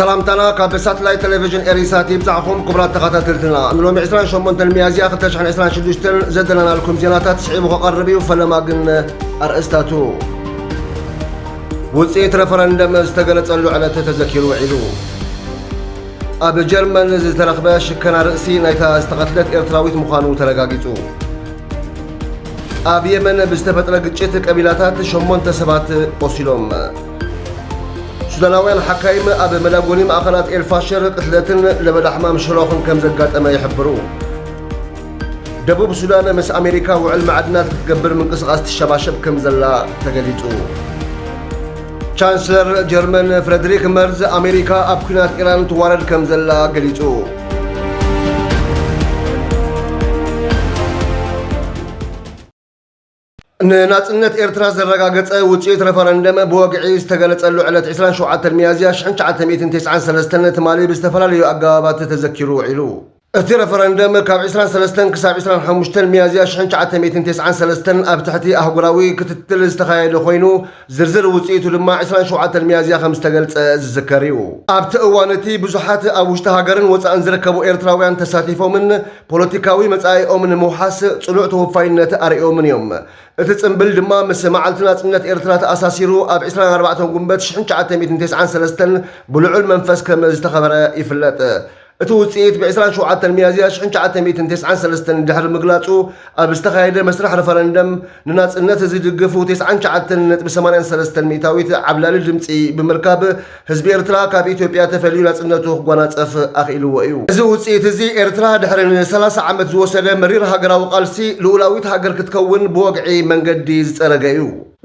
ሰላምታና ካብ ሳትላይት ቴሌቪዥን ኤሪሳት ይብጻሕኹም ክቡራት ተኸታተልትና። ንሎሚ ዕስራን ሸሞንተን ሚያዝያ ክልተ ሽሕን ዕስራን ሽዱሽተን ዘደለናልኩም ዜናታት ስዒቡ ክቐርብ እዩ። ፈለማ ግን ኣርእስታቱ። ውጽኢት ረፈረንደም ዝተገለጸሉ ዕለት ተዘኪሩ ውዒሉ። ኣብ ጀርመን ዝተረኽበ ሽከና ርእሲ ናይታ ዝተቐትለት ኤርትራዊት ምዃኑ ተረጋጊጹ። ኣብ የመን ብዝተፈጥረ ግጭት ቀቢላታት ሸሞንተ ሰባት ቆሲሎም። ሱዳናውያን ሓካይም ኣብ መዳጎኒ ማእኸላት ኤልፋሽር ቅትለትን ለበዳ ሕማም ሽሮኽን ከም ዘጋጠመ ይሕብሩ። ደቡብ ሱዳን ምስ ኣሜሪካ ውዕል ማዕድናት ክትገብር ምንቅስቓስ ትሸባሸብ ከም ዘላ ተገሊጹ። ቻንስለር ጀርመን ፍረድሪክ መርዝ ኣሜሪካ ኣብ ኲናት ኢራን ትዋረድ ከም ዘላ ገሊጹ። ንናጽነት ኤርትራ ዘረጋገጸ ውጽኢት ረፈረንደም ብወግዒ ዝተገለጸሉ ዕለት ዕስራን ሸውዓተን ሚያዝያ ሽሕን ትሽዓተ ሚእትን ተስዓን ሰለስተን ትማሊ ብዝተፈላለዩ ኣገባባት ተዘኪሩ ውዒሉ። እቲ ረፈረንደም ካብ ዕስራን ሰለስተን ክሳብ ዕስራን ሓሙሽተን ሚያዝያ ሽሕን ትሽዓተ ሚእትን ተስዓን ሰለስተን ኣብ ትሕቲ ኣህጉራዊ ክትትል ዝተኻየደ ኮይኑ፣ ዝርዝር ውጽኢቱ ድማ ዕስራን ሸውዓተን ሚያዝያ ከም ዝተገልጸ ዝዝከር እዩ። ኣብቲ እዋን እቲ ብዙሓት ኣብ ውሽጢ ሃገርን ወጻእን ዝርከቡ ኤርትራውያን ተሳቲፎምን ፖለቲካዊ መጻኢኦም ንምውሓስ ጽኑዕ ተወፋይነት ኣርእዮምን እዮም። እቲ ጽምብል ድማ ምስ መዓልቲ ናጽነት ኤርትራ ተኣሳሲሩ ኣብ ዕስራን ኣርባዕተን ጉንበት ሽሕን ትሽዓተ ሚእትን ተስዓን ሰለስተን ብልዑል መንፈስ ከም ዝተኸበረ ይፍለጥ። እቲ ውጽኢት ብ ዕስራን ሸውዓተን ሚያዝያ ሽሕን ትሽዓተ ሚእትን ተስዓን ሰለስተን ድሕሪ ምግላጹ ኣብ ዝተኻየደ መስርሕ ረፈረንደም ንናጽነት ዝድግፉ ተስዓን ትሽዓተን ነጥቢ ሰማንያን ሰለስተን ሚእታዊት ዓብላሊ ድምጺ ብምርካብ ህዝቢ ኤርትራ ካብ ኢትዮጵያ ተፈልዩ ናጽነቱ ክጓናጸፍ ኣኽኢልዎ እዩ። እዚ ውጽኢት እዚ ኤርትራ ድሕሪ ንሰላሳ ዓመት ዝወሰደ መሪር ሃገራዊ ቃልሲ ልኡላዊት ሃገር ክትከውን ብወግዒ መንገዲ ዝጸረገ እዩ።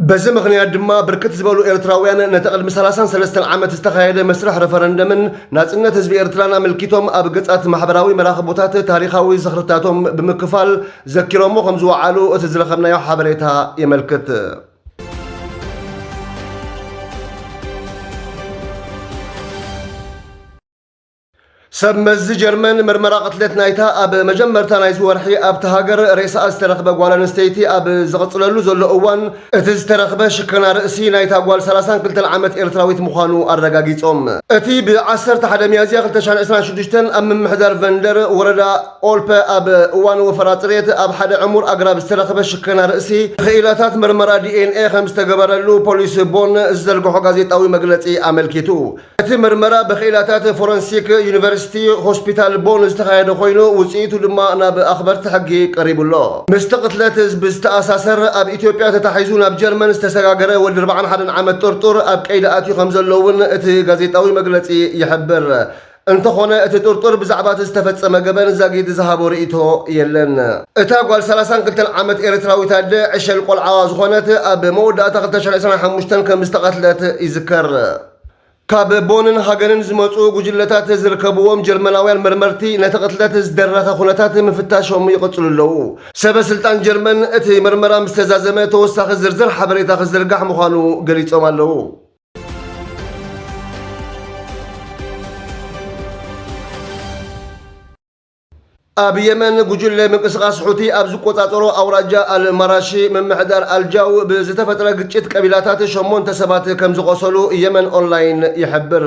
በዚ ምኽንያት ድማ ብርክት ዝበሉ ኤርትራውያን ነቲ ቅድሚ ሰላሳን ሰለስተን ዓመት ዝተኻየደ መስርሕ ረፈረንደምን ናጽነት ህዝቢ ኤርትራን ኣመልኪቶም ኣብ ገጻት ማሕበራዊ መራኽቦታት ታሪኻዊ ዝኽርታቶም ብምክፋል ዘኪሮሞ ከም ዝወዓሉ እቲ ዝረኸብናዮ ሓበሬታ የመልክት። ሰብ መዚ ጀርመን ምርመራ ቅትለት ናይታ ኣብ መጀመርታ ናይዚ ወርሒ ኣብቲ ሃገር ሬሳኣ ዝተረኽበ ጓል ኣንስተይቲ ኣብ ዝቕጽለሉ ዘሎ እዋን፣ እቲ ዝተረኽበ ሽከና ርእሲ ናይታ ጓል ሰላሳን ክልተን ዓመት ኤርትራዊት ምዃኑ ኣረጋጊጾም። እቲ ብ ዓሰርተ ሓደ ሚያዝያ ክልተ ሽሕን ዕስራን ሽዱሽተን ኣብ ምምሕዳር ቨንደር ወረዳ ኦልፐ ኣብ እዋን ወፈራ ጽሬት ኣብ ሓደ ዕሙር ኣግራብ ዝተረኽበ ሽከና ርእሲ፣ ክኢላታት ምርመራ ዲኤንኤ ከም ዝተገበረሉ ፖሊስ ቦን ዝዘርግሖ ጋዜጣዊ መግለጺ ኣመልኪቱ። እቲ ምርመራ ብክኢላታት ፎረንሲክ ዩኒቨርሲቲ ሆስፒታል ቦን ዝተኻየደ ኮይኑ፣ ውጽኢቱ ድማ ናብ ኣኽበርቲ ሕጊ ቀሪቡ ኣሎ። ምስቲ ቅትለት ብዝተኣሳሰር፣ ኣብ ኢትዮጵያ ተታሒዙ ናብ ጀርመን ዝተሰጋገረ ወዲ ኣርባዓን ሓደን ዓመት ጥርጡር ኣብ ቀይዲ ኣትዩ ከም ዘሎ እውን እቲ ጋዜጣዊ መግለጺ ይሕብር። እንተኾነ፣ እቲ ጥርጡር ብዛዕባ እቲ ዝተፈጸመ ገበን ዛጊድ ዝሃቦ ርእይቶ የለን። እታ ጓል ሰላሳን ክልተን ዓመት ኤርትራዊት ኣደ፣ ዕሸል ቆልዓዋ ዝኾነት፣ ኣብ መወዳእታ ክልተ ሽሕን ዕስራን ሓሙሽተን ከም ዝተቐትለት ይዝከር። ካብ ቦንን ሃገንን ዝመጹ ጉጅለታት ዝርከብዎም ጀርመናውያን መርመርቲ ነቲ ቅትለት ዝደረኸ ኩነታት ምፍታሾም ይቕጽሉ ኣለዉ። ሰበ ስልጣን ጀርመን እቲ መርመራ ምስ ተዛዘመ ተወሳኺ ዝርዝር ሓበሬታ ክዝርጋሕ ምዃኑ ገሊጾም ኣለዉ። ኣብ የመን ጉጅለ ምንቅስቓስ ሑቲ ኣብ ዝቆጻጸሮ ኣውራጃ ኣልማራሺ ምምሕዳር ኣልጃው ብዝተፈጥረ ግጭት ቀቢላታት ሸሞንተ ሰባት ከም ዝቖሰሉ የመን ኦንላይን ይሕብር።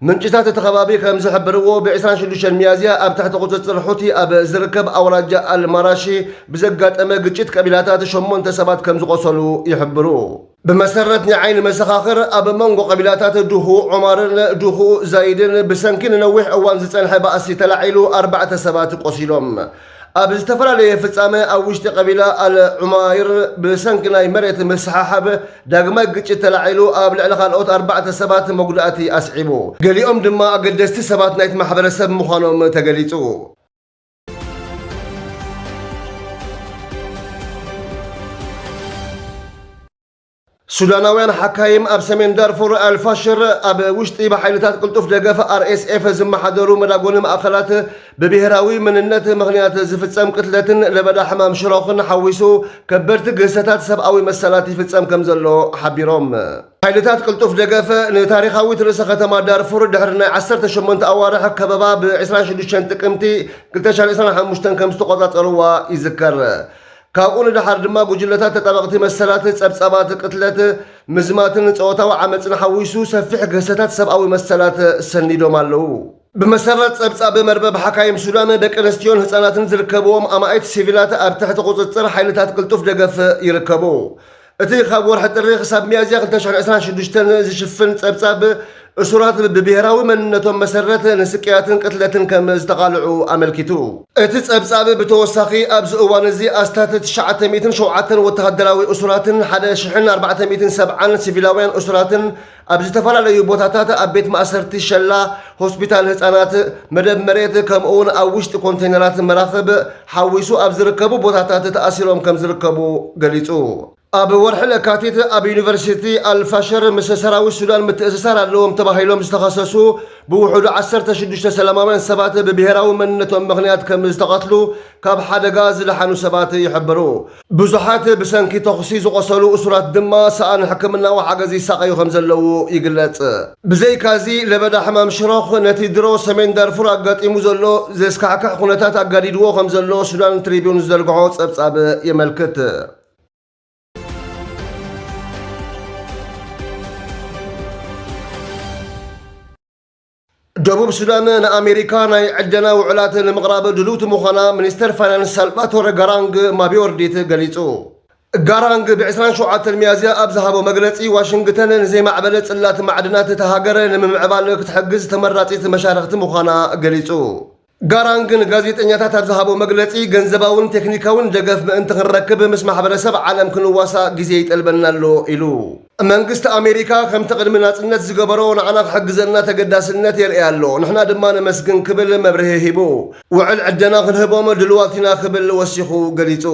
ምንጭታት እቲ ከባቢ ከም ዝሕብርዎ፣ ብ ዕስራን ሽዱሽተን ሚያዝያ ኣብ ትሕቲ ቁጽጽር ሑቲ ኣብ ዝርከብ ኣውራጃ ኣልማራሺ ብዘጋጠመ ግጭት ቀቢላታት ሸሞንተ ሰባት ከም ዝቖሰሉ ይሕብሩ። ብመሰረት ናይ ዓይኒ መሰኻኽር፣ ኣብ መንጎ ቀቢላታት ዱኹ ዑማርን ዱኹ ዛይድን ብሰንኪ ንነዊሕ እዋን ዝጸንሐ ባእሲ ተላዒሉ ኣርባዕተ ሰባት ቆሲሎም። ኣብ ዝተፈላለየ ፍጻመ ኣብ ውሽጢ ቀቢላ ኣል ዑማይር ብሰንኪ ናይ መሬት ምስሓሓብ ዳግማይ ግጭት ተላዒሉ ኣብ ልዕሊ ካልኦት ኣርባዕተ ሰባት መጉዳእቲ ኣስዒቡ። ገሊኦም ድማ ኣገደስቲ ሰባት ናይቲ ማሕበረሰብ ምዃኖም ተገሊጹ። ሱዳናውያን ሓካይም ኣብ ሰሜን ዳርፉር ኣልፋሽር ኣብ ውሽጢ ብሓይልታት ቅልጡፍ ደገፍ ኣር ኤስ ኤፍ ዝመሓደሩ መዳጎኒ ማእኸላት ብብሄራዊ መንነት ምኽንያት ዝፍጸም ቅትለትን ለበዳ ሕማም ሽሮኽን ሓዊሱ ከበድቲ ግህሰታት ሰብኣዊ መሰላት ይፍጸም ከም ዘሎ ሓቢሮም። ሓይልታት ቅልጡፍ ደገፍ ንታሪኻዊት ርእሰ ከተማ ዳርፉር ድሕሪ ናይ ዓሰርተ ሸሞንተ ኣዋርሕ ከበባ ብ ዕስራን ሽዱሽተን ጥቅምቲ ክልተ ሽሕን ዕስራን ሓሙሽተን ከም ዝተቖጻጸርዋ ይዝከር። ካብኡ ንደሓር ድማ ጉጅለታት ተጣበቕቲ መሰላት ጸብጻባት ቅትለት፣ ምዝማትን ጾታዊ ዓመጽን ሓዊሱ ሰፊሕ ግህሰታት ሰብኣዊ መሰላት ሰኒዶም ኣለዉ። ብመሰረት ጸብጻብ መርበብ ሓካይም ሱዳን፣ ደቂ ኣንስትዮን ህጻናትን ዝርከብዎም ኣማኢት ሲቪላት ኣብ ትሕቲ ቁጽጽር ሓይልታት ቅልጡፍ ደገፍ ይርከቡ። እቲ ካብ ወርሒ ጥሪ ክሳብ ሚያዝያ ክልተ ሽሕን ዕስራን ሽዱሽተን ዝሽፍን ጸብጻብ፣ እሱራት ብብሄራዊ መንነቶም መሰረት ንስቅያትን ቅትለትን ከም ዝተቓልዑ ኣመልኪቱ። እቲ ጸብጻብ ብተወሳኺ ኣብዚ እዋን እዚ ኣስታት ትሽዓተ ሚእትን ሸውዓተን ወተሃደራዊ እሱራትን ሓደ ሽሕን ኣርባዕተ ሚእትን ሰብዓን ሲቪላውያን እሱራትን ኣብ ዝተፈላለዩ ቦታታት፣ ኣብ ቤት ማእሰርቲ ሸላ፣ ሆስፒታል ህጻናት፣ መደብ መሬት፣ ከምኡውን ኣብ ውሽጢ ኮንቴይነራት መራኽብ ሓዊሱ ኣብ ዝርከቡ ቦታታት ተኣሲሮም ከም ዝርከቡ ገሊጹ። ኣብ ወርሒ ለካቲት ኣብ ዩኒቨርሲቲ ኣልፋሸር ምስ ሰራዊት ሱዳን ምትእስሳር ኣለዎም ተባሂሎም ዝተኸሰሱ ብውሑዱ ዓሰርተ ሽዱሽተ ሰላማውያን ሰባት ብብሄራዊ መንነቶም ምኽንያት ከም ዝተቐትሉ ካብ ሓደጋ ዝደሓኑ ሰባት ይሕብሩ። ብዙሓት ብሰንኪ ተኹሲ ዝቖሰሉ እሱራት ድማ ሰኣን ሕክምናዊ ሓገዝ ይሳቐዩ ከም ዘለዉ ይግለጽ። ብዘይካዚ፣ ለበዳ ሕማም ሽሮኽ ነቲ ድሮ ሰሜን ዳርፉር ኣጋጢሙ ዘሎ ዘስካሕክሕ ኩነታት ኣጋዲድዎ ከም ዘሎ ሱዳን ትሪቢዩን ዝዘርግሖ ጸብጻብ የመልክት። ደቡብ ሱዳን ንኣሜሪካ ናይ ዕደና ውዕላት ንምቕራብ ድልውቲ ምዃና ሚኒስተር ፋይናንስ ሳልቫቶረ ጋራንግ ማቢዮርዲት ገሊጹ። ጋራንግ ብ ዕስራን ሸውዓተን ሚያዝያ ኣብ ዝሃቦ መግለጺ፣ ዋሽንግተን ንዘይማዕበለ ጽላት ማዕድናት እታ ሃገር ንምምዕባል ክትሕግዝ ተመራጺት መሻርኽቲ ምዃና ገሊጹ። ጋራንግ ንጋዜጠኛታት ኣብ ዝሃቦ መግለጺ፣ ገንዘባውን ቴክኒካውን ደገፍ ምእንቲ ክንረክብ ምስ ማሕበረሰብ ዓለም ክንዋሳእ ግዜ ይጠልበና ኣሎ ኢሉ። መንግስቲ ኣሜሪካ ከምቲ ቅድሚ ናጽነት ዝገበሮ ንዓና ክሕግዘና ተገዳስነት የርእይ ኣሎ፣ ንሕና ድማ ነመስግን ክብል መብርሂ ሂቡ። ውዕል ዕደና ክንህቦም ድልዋት ኢና ክብል ወሲኹ ገሊጹ።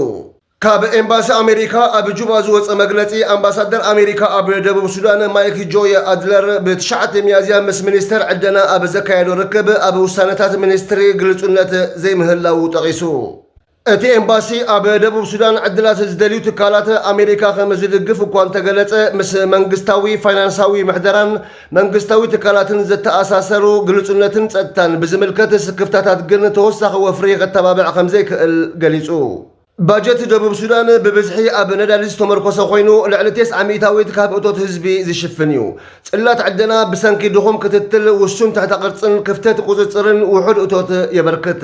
ካብ ኤምባሲ ኣሜሪካ ኣብ ጁባ ዝወጸ መግለጺ፣ ኣምባሳደር ኣሜሪካ ኣብ ደቡብ ሱዳን ማይክ ጆይ ኣድለር ብትሽዓተ ሚያዝያ ምስ ሚኒስተር ዕደና ኣብ ዘካየዶ ርክብ፣ ኣብ ውሳነታት ሚኒስትሪ ግልጹነት ዘይምህላዉ ጠቒሱ። እቲ ኤምባሲ ኣብ ደቡብ ሱዳን ዕድላት ዝደልዩ ትካላት ኣሜሪካ ከም ዝድግፍ እኳ እንተገለጸ፣ ምስ መንግስታዊ ፋይናንሳዊ ምሕደራን መንግስታዊ ትካላትን ዘተኣሳሰሩ ግልጹነትን ጸጥታን ብዝምልከት ስክፍታታት ግን ተወሳኺ ወፍሪ ከተባብዕ ከም ዘይክእል ገሊጹ። ባጀት ደቡብ ሱዳን ብብዝሒ ኣብ ነዳዲ ዝተመርኮሰ ኮይኑ፣ ልዕሊ ተስዓ ሚእታዊት ካብ እቶት ህዝቢ ዝሽፍን እዩ። ጽላት ዕደና ብሰንኪ ድኹም ክትትል፣ ውሱን ትሕተ ቅርጽን ክፍተት ቁጽጽርን ውሑድ እቶት የበርክት።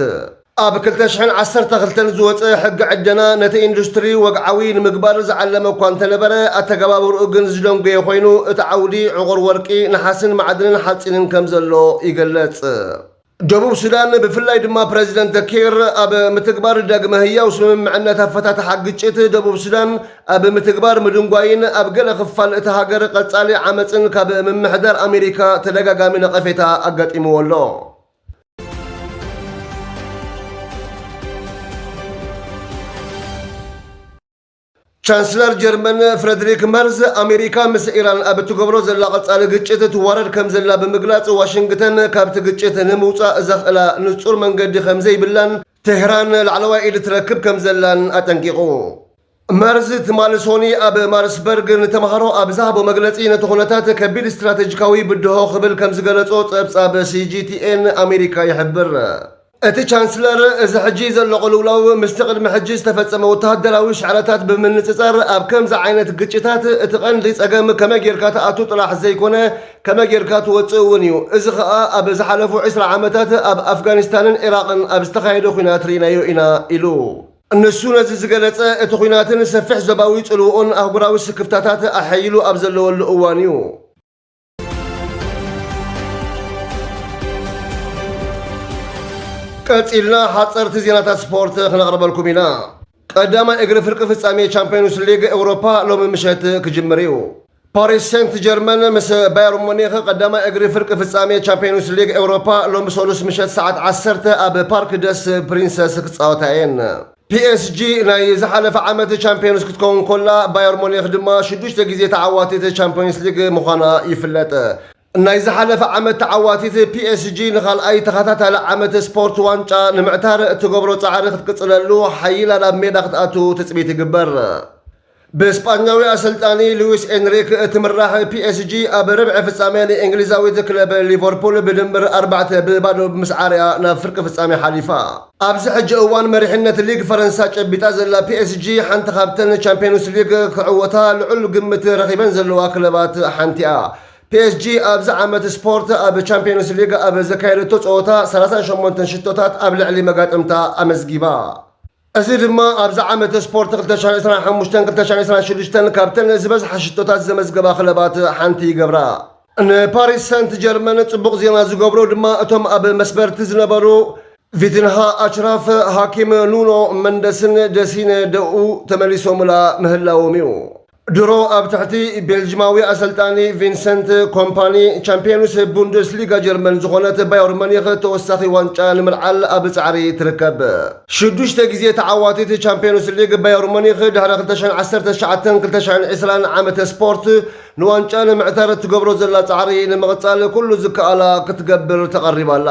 ኣብ ክልተ ሽሕን ዓሰርተ ክልተን ዝወጸ ሕጊ ዕደና ነቲ ኢንዱስትሪ ወግዓዊ ንምግባር ዝዓለመ እኳ እንተነበረ፣ ኣተገባብርኡ ግን ዝደንጎየ ኮይኑ፣ እቲ ዓውዲ ዕቑር ወርቂ፣ ነሓስን ማዕድንን ሓጺንን ከም ዘሎ ይገልጽ። ደቡብ ሱዳን፣ ብፍላይ ድማ ፕረዚደንት ኪር፣ ኣብ ምትግባር ዳግመ ህያው ስምምዕነት ኣፈታትሓ ግጭት ደቡብ ሱዳን ኣብ ምትግባር ምድንጓይን ኣብ ገለ ክፋል እታ ሃገር ቀጻሊ ዓመጽን ካብ ምምሕዳር ኣሜሪካ ተደጋጋሚ ነቐፌታ ኣጋጢምዎ ኣሎ። ቻንስለር ጀርመን ፍረድሪክ መርዝ፣ ኣሜሪካ ምስ ኢራን ኣብ እትገብሮ ዘላ ቀጻሊ ግጭት ትዋረድ ከም ዘላ ብምግላጽ፣ ዋሽንግተን ካብቲ ግጭት ንምውጻእ ዘኽእላ ንጹር መንገዲ ከም ዘይብላን፣ ቴህራን ላዕለዋይ ኢድ ትረክብ ከም ዘላን ኣጠንቂቑ። መርዝ ትማሊ ሶኒ ኣብ ማርስበርግ ንተምሃሮ ኣብ ዝሃቦ መግለጺ፣ ነቲ ኩነታት ከቢድ ስትራተጂካዊ ብድሆ ክብል ከም ዝገለጾ ጸብጻብ ሲ ጂ ቲ ኤን ኣሜሪካ ይሕብር። እቲ ቻንስለር፣ እዚ ሕጂ ዘሎ ቅልውላው ምስቲ ቅድሚ ሕጂ ዝተፈጸመ ወተሃደራዊ ሽዕረታት ብምንጽጻር፣ ኣብ ከምዚ ዓይነት ግጭታት እቲ ቀንዲ ጸገም ከመይ ጌርካ ትኣቱ ጥራሕ ዘይኮነ፣ ከመይ ጌርካ ትወጽእ እውን እዩ። እዚ ኸኣ ኣብ ዝሓለፉ ዕስራ ዓመታት ኣብ ኣፍጋኒስታንን ዒራቕን ኣብ ዝተኻየደ ኲናት ርኢናዮ ኢና ኢሉ። ንሱ ነዚ ዝገለጸ፣ እቲ ኲናትን ሰፊሕ ዞባዊ ጽልውኡን ኣህጉራዊ ስክፍታታት ኣሐይሉ ኣብ ዘለወሉ እዋን እዩ። ቀጺልና ሓጸርቲ ዜናታት ስፖርት ክነቕርበልኩም ኢና። ቀዳማይ እግሪ ፍርቂ ፍጻሜ ቻምፒዮንስ ሊግ ኤውሮፓ ሎሚ ምሸት ክጅምር እዩ። ፓሪስ ሴንት ጀርመን ምስ ባየር ሙኒኽ ቀዳማይ እግሪ ፍርቂ ፍጻሜ ቻምፒዮንስ ሊግ ኤውሮፓ ሎሚ ሰሉስ ምሸት ሰዓት ዓሰርተ ኣብ ፓርክ ደስ ፕሪንሰስ ክጻወታ እየን። ፒ ኤስ ጂ ናይ ዝሓለፈ ዓመት ቻምፒዮንስ ክትከውን ኮላ፣ ባየር ሙኒኽ ድማ ሽዱሽተ ግዜ ተዓዋቲት ቻምፒዮንስ ሊግ ምዃና ይፍለጥ። ናይ ዝሓለፈ ዓመት ተዓዋቲት ፒ ኤስ ጂ ንኻልኣይ ተኸታታሊ ዓመት ስፖርት ዋንጫ ንምዕታር እትገብሮ ጻዕሪ ክትቅጽለሉ፣ ሓይላ ናብ ሜዳ ክትኣቱ ትጽቢት ይግበር። ብስጳኛዊ ኣሰልጣኒ ሉዊስ ኤንሪክ እትምራሕ ፒኤስጂ ኣብ ርብዒ ፍጻሜ ንእንግሊዛዊት ክለብ ሊቨርፑል ብድምር ኣርባዕተ ብባዶ ብምስዓር እያ ናብ ፍርቂ ፍጻሜ ሓሊፋ። ኣብዚ ሕጂ እዋን መሪሕነት ሊግ ፈረንሳ ጨቢጣ ዘላ ፒኤስጂ ሓንቲ ካብተን ቻምፒዮንስ ሊግ ክዕወታ ልዑል ግምት ረኺበን ዘለዋ ክለባት ሓንቲ እያ። ፒኤስጂ ኣብዚ ዓመት ስፖርት ኣብ ቻምፒዮንስ ሊግ ኣብ ዘካየደቶ ጸወታ ሰላሳን ሸሞንተን ሽቶታት ኣብ ልዕሊ መጋጥምታ ኣመዝጊባ። እዚ ድማ ኣብዚ ዓመት ስፖርት ክልተ ሽሕን ዕስራን ሓሙሽተን ክልተ ሽሕን ዕስራን ሽዱሽተን ካብተን ዝበዝሓ ሽቶታት ዘመዝገባ ክለባት ሓንቲ ይገብራ። ንፓሪስ ሰንት ጀርመን ጽቡቕ ዜና ዝገብሮ ድማ እቶም ኣብ መስበርቲ ዝነበሩ ቪቲንሃ ኣችራፍ፣ ሃኪም፣ ኑኖ መንደስን ደሲነ ደኡ ተመሊሶምላ ምህላዎም እዩ። ድሮ ኣብ ትሕቲ ቤልጅማዊ ኣሰልጣኒ ቪንሰንት ኮምፓኒ ቻምፒዮንስ ቡንደስሊጋ ጀርመን ዝኾነት ባየር ሙኒክ ተወሳኺ ዋንጫ ንምልዓል ኣብ ጻዕሪ ትርከብ። ሽዱሽተ ግዜ ተዓዋቲት ቻምፒዮንስ ሊግ ባየር ሙኒክ ድሕሪ ክልተ ሽሕን ዓሰርተ ትሽዓተን ክልተ ሽሕን ዕስራን ዓመተ ስፖርት ንዋንጫ ንምዕታር እትገብሮ ዘላ ጻዕሪ ንምቕጻል ኩሉ ዝከኣላ ክትገብር ተቐሪባ ኣላ።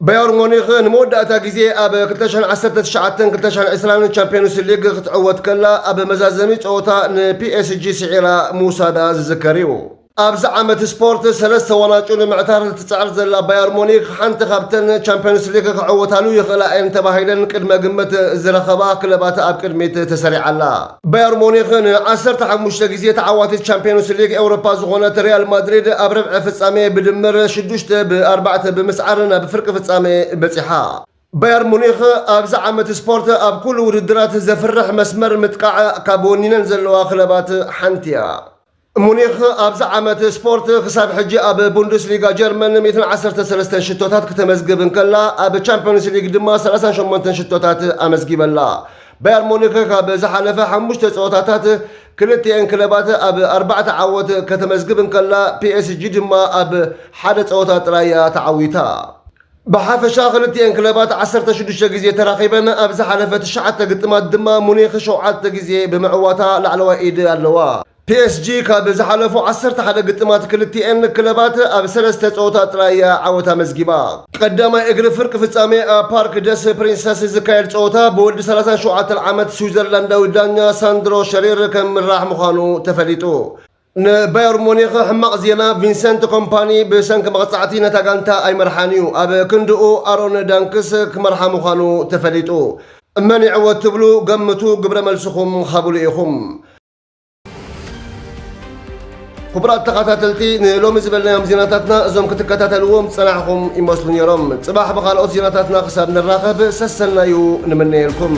ባየር ሙኒክ ንመወዳእታ ግዜ ኣብ ክልተ ሽሕን ዓሰርተ ትሽዓተን ክልተ ሽሕን ዕስራን ቻምፒዮንስ ሊግ ክትዕወት ከላ ኣብ መዛዘሚ ጸወታ ንፒኤስጂ ስዒራ ምውሳዳ ዝዝከር እዩ። ኣብዚ ዓመት ስፖርት ሰለስተ ዋናጩ ንምዕታር እትጽዕር ዘላ ባየር ሙኒክ ሓንቲ ካብተን ቻምፒዮንስ ሊግ ክዕወታሉ ይኽእላ እየን ተባሂለን ቅድመ ግምት ዝረኸባ ክለባት ኣብ ቅድሚት ተሰሪዓ ኣላ። ባየር ሙኒክ ንዓሰርተ ሓሙሽተ ግዜ ተዓዋቲት ቻምፒዮንስ ሊግ ኤውሮፓ ዝኾነት ሪያል ማድሪድ ኣብ ርብዒ ፍጻሜ ብድምር ሽዱሽተ ብኣርባዕተ ብምስዓር ናብ ፍርቂ ፍጻሜ በጺሓ። ባየር ሙኒክ ኣብዚ ዓመት ስፖርት ኣብ ኩሉ ውድድራት ዘፍርሕ መስመር ምጥቃዕ ካብ ወኒነን ዘለዋ ክለባት ሓንቲ እያ። ሙኒክ ኣብዚ ዓመት ስፖርት ክሳብ ሕጂ ኣብ ቡንደስሊጋ ጀርመን ሚእትን ዓሰርተ ሰለስተን ሽቶታት ክተመዝግብ እንከላ፣ ኣብ ቻምፒዮንስ ሊግ ድማ ሰላሳን ሸሞንተን ሽቶታት ኣመዝጊበላ። ባየር ሙኒክ ካብ ዝሓለፈ ሓሙሽተ ጸወታታት ክልቲኤን ክለባት ኣብ ኣርባዕተ ዓወት ከተመዝግብ እንከላ፣ ፒኤስጂ ድማ ኣብ ሓደ ጸወታ ጥራይ እያ ተዓዊታ። ብሓፈሻ ክልቲኤን ክለባት ዓሰርተ ሽዱሽተ ግዜ ተራኺበን፣ ኣብ ዝሓለፈ ትሽዓተ ግጥማት ድማ ሙኒክ ሸውዓተ ግዜ ብምዕዋታ ላዕለዋይ ኢድ ኣለዋ። ፒኤስጂ ካብ ዝሓለፉ ዓሰርተ ሓደ ግጥማት ክልቲኤን ክለባት ኣብ ሰለስተ ጸወታ ጥራይ እያ ዓወት ኣመዝጊባ። ቀዳማይ እግሪ ፍርቂ ፍጻሜ ኣብ ፓርክ ደስ ፕሪንሰስ ዝካየድ ጸወታ ብወዲ ሰላሳን ሸውዓተን ዓመት ስዊዘርላንዳዊ ዳኛ ሳንድሮ ሸሪር ከምራሕ ምዃኑ ተፈሊጡ። ንባየር ሙኒክ ሕማቕ ዜና፣ ቪንሰንት ኮምፓኒ ብሰንኪ መቕጻዕቲ ነታ ጋንታ ኣይመርሓን እዩ። ኣብ ክንድኡ ኣሮን ዳንክስ ክመርሓ ምዃኑ ተፈሊጡ። መን ይዕወት ትብሉ? ገምቱ፣ ግብረ መልስኹም ሃቡሉ ኢኹም። ክቡራት ተኸታተልቲ፣ ንሎሚ ዝበልናዮም ዜናታትና እዞም ክትከታተልዎም ዝጸናሕኹም ይመስሉ ነይሮም። ጽባሕ ብኻልኦት ዜናታትና ክሳብ ንራኸብ ሰሰናዩ ንምነየልኩም።